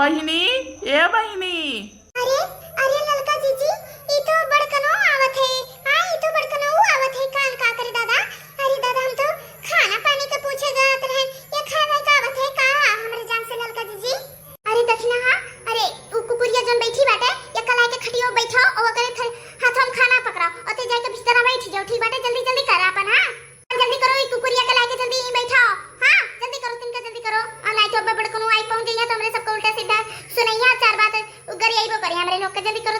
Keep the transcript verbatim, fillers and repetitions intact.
बहिनी, ए बहिनी। अरे, अरे ललका जीजी, ई तो बड़कनो आवत है। आ, ई तो बड़कनो आवत है। काल का करे दादा? अरे दादा, हम तो खाना पानी के पूछे जात रहे। ये खाए वाए का आवत है का हमरे जान से ललका जीजी? अरे दखिना हा, अरे उ कुकुरिया जौन बैठी बाटे, ये कलाई के खटियो बैठाओ, और ओकरे थ-, हाथों में खाना पकड़ाओ, और ते जाके बिस्तरा बैठ जाओ, ठीक बाटे? जल्दी जल्दी कर आपन, हाँ? जल्दी करो, ई कुकुरिया के लाके जल्दी यहीं बैठाओ। हाँ, जल्दी करो, तिनका जल्दी करो। और नहीं तो अब बड़कनो आई पहुंच जाइए तो हमरे सबको उल्टा सीधा सुनइया चार बात उगर यही वो करे हमरे लोग के। जल्दी करो,